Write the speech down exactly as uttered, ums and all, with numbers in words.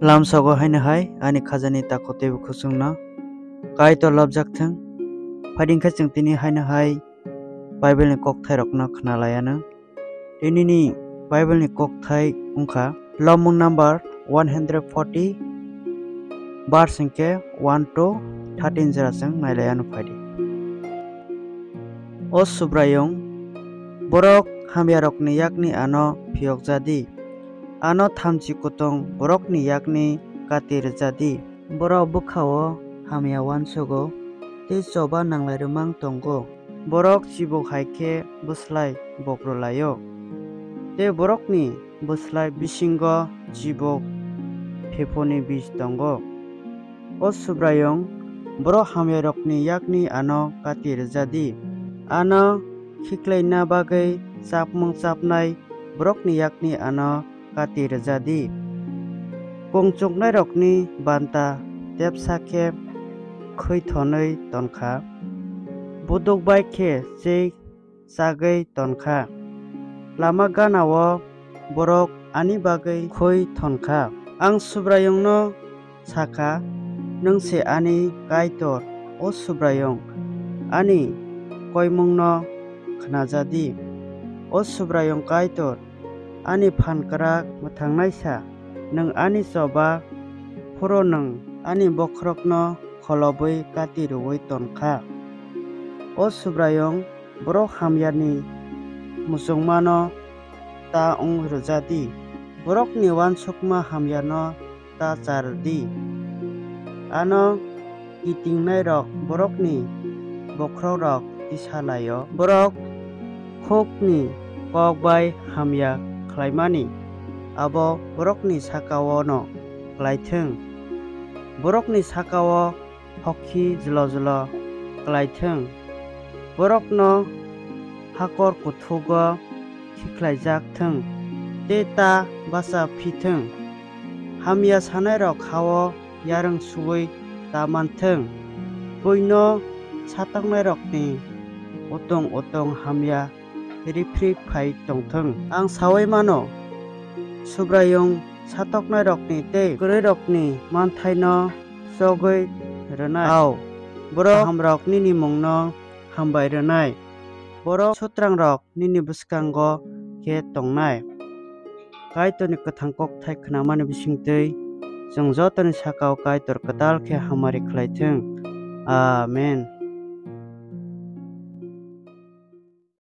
Lamsogo haino hai ani khajani takhuk teibo khusungno Kaitor lobjak thung. Phaidi khe chwng tini haino hai Bible ni kokthairokno khna laianw. Tinini Bible ni kokthai wngkha Lomung number one hundred forty, verse hwnkhe one to thirteen jora chwng nailaianw phaidi. O Subraiyung, borok hamyarokni yakni ano phiyokjadi, ano thamchi kutung borokni yakni kati rwjadi. Borok bwkha-o hamya uansugo tei choba nanglai rwmang tongo. Borok chibuk hai khe bwslai bokrok lai-o, tei borokni bwslai bisingo chibuk phephoni bis tongo. O Subraiyung, borok hamyarokni yakni ano kati rwjadi, ano khiklaina bagwi chapmung chapnai borokni yakni ano kati rwjadi. Kung chuknairokni banta tepsa khe khwi thonwi tonkha, buduk bai khe chei chagwi tonkha. Lama gana-o borok ani bagwi khwi thonkha. Ang Subraiyungno sakha, nwng se ani Kaitor, o Subraiyung, ani koimungno khnajadi. O Subraiyung Kaitor, ani phan kwrak mwthangnaisa, nwng ani choba phuru nwng ani bokhorokno kholobwi kati rwui tonkha. O Subraiyung, borok hamyani muchungmano ta wng rwjadi, borokni uansukma hamyano ta cha rwdi. Ano kitingnairok borokni bokhorokrok tisa lai-o. Borok khukni kok bai hamya khlaimani abo borokni saka-o'-no klai thung. Borokni saka-o hokhi jlo jlo klai thung. Borokno hakor kuthugo khiklaijak thung tei ta bacha phi thung. Hamya sanairok ha-o yarwng suui ta man thung. Buino satoknairokni utung utung hamya riphrip phai tong thung. Ang saui mano, Subraiyung satoknairokni tei kwrwirokni manthaino chogwi rwnai. Au, borok kahamrok nini mungno hambai rwnai. Borok sutrangrok nini bwskango khe tongnai. Kaitorni kwthang kokthai khnamani bisingtwi chwng jotoni saka-o Kaitor kwtal khe hamari khlai thung. Amen.